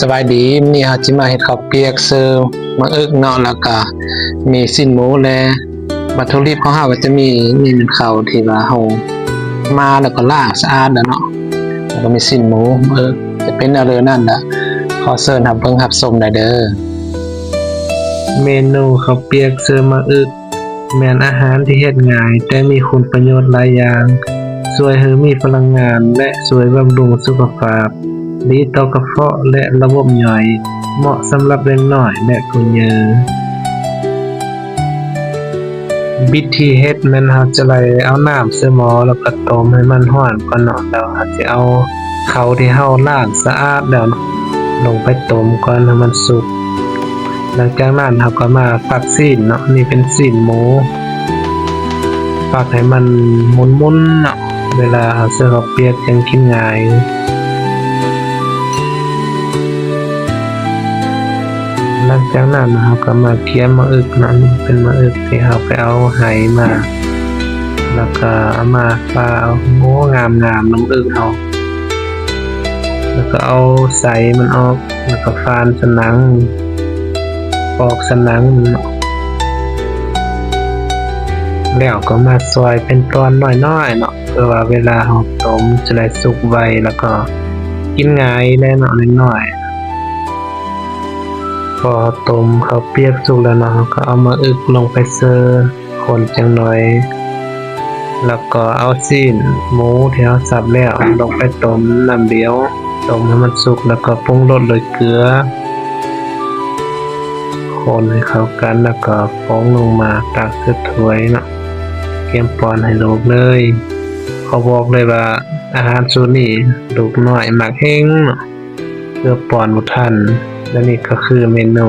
ສະບາຍດີ, ມື້ນີ້ເຮົາຊິມາເຮັດເຂົ້າປຽກເສີມໝາກອຶກເນາະ, ແລ້ວກະມີຊີ້ນໝູ ແລະ ວັດຖຸດິບຂອງເຮົາກໍຈະມີ ນີ້ແມ່ນເຂົ້າທີ່ວ່າເຮົາມາແລ້ວກໍລ້າງສະອາດແລ້ວເນາະ, ແລ້ວກໍມີຊີ້ນໝູ ເອີ ຈະເປັນແນວເດີນັ້ນລະ ຂໍເຊີນຮັບເບິ່ງຮັບຊົມໄດ້ເດີ. ເມນູເຂົ້າປຽກເສີມໝາກອຶກ ແມ່ນອາຫານທີ່ເຮັດງ່າຍ ແຕ່ມີຄຸນປະໂຫຍດຫຼາຍຢ່າງ, ຊ່ວຍໃຫ້ມີພະລັງງານ ແລະ ຊ່ວຍບຳລຸງສຸຂະພາບ, ດີຕໍ່ກະເພາະ ແລະ ລະບົບຍ່ອຍ, ເໝາະສຳລັບເດັກນ້ອຍ ແລະ ຜູ້ໃຫຍ່. ວິທີເຮັດແມ່ນເຮົາຈະໄລ່ເອົານ້ຳໃສ່ໝໍ້ ແລ້ວກໍຕົ້ມໃຫ້ມັນຮ້ອນກ່ອນເນາະ, ແລ້ວເຮົາຈະເອົາເຂົ້າທີ່ເຮົາລ້າງສະອາດແລ້ວລົງໄປຕົ້ມກ່ອນໃຫ້ມັນສຸກ. ຫຼັງຈາກນັ້ນເຮົາກໍມາຟັກຊີ້ນເນາະ, ນີ້ເປັນຊີ້ນໝູ, ຟັກໃຫ້ມັນໝຸ່ນໆເນາະ, ເວລາເຮົາໃສ່ເຂົ້າປຽກຈັ່ງກິນງ່າຍ. ຫຼັງຈາກນັ້ນເຮົາກໍມາກຽມໝາກອຶກເນາະ, ເປັນໝາກອຶກທີ່ເຮົາໄປເອົາໄຫມາ ແລ້ວກໍເອົາມາຟາເອົາ, ໂອ້ ງາມໆ ໝາກອຶກເຮົາ, ແລ້ວກໍເອົາໄສ້ມັນອອກ ແລ້ວກໍຟານສະໜັງ ປອກສະໜັງ ແລ້ວກໍມາຊອຍເປັນຕອນນ້ອຍໆເນາະ, ເພື່ອວ່າເວລາເຮົາຕົ້ມຈະໄດ້ສຸກໄວ ແລ້ວກໍກິນງ່າຍແຫຼະເນາະ ເດັກນ້ອຍ. ພໍເຮົາຕົ້ມເຂົ້າປຽກສຸກແລ້ວເນາະ, ເຮົາກໍເອົາໝາກອຶກລົງໄປເຊີ ຄົນຈັກໜ້ອຍ ແລ້ວກໍເອົາຊີ້ນໝູທີ່ເຮົາສັບແລ້ວລົງໄປຕົ້ມນ້ຳດຽວ, ຕົ້ມໃຫ້ມັນສຸກ ແລ້ວກໍປຸງລົດດ້ວຍເກືອ, ຄົນໃຫ້ເຂົ້າກັນ ແລ້ວກໍປົງລົງມາຕັກໃສ່ຖ້ວຍເນາະ, ກຽມປ້ອນໃຫ້ລູກເລີຍ. ຂໍບອກເລີຍວ່າອາຫານສູດນີ້ລູກນ້ອຍມັກແຮງເນາະ. ເກືອບປ້ອນບໍ່ທັນ. ແລະ ນີ້ກໍຄືເມນູ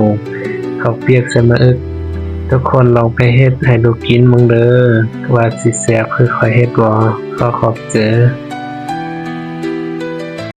ເຂົ້າປຽກໃສ່ໝາກອຶກ. ທຸກຄົນລອງໄປເຮັດໃຫ້ລູກກິນເບິ່ງເດີ ວ່າຊິແຊບຄືຂ້ອຍເຮັດບໍ່? ຂໍຂອບໃຈ.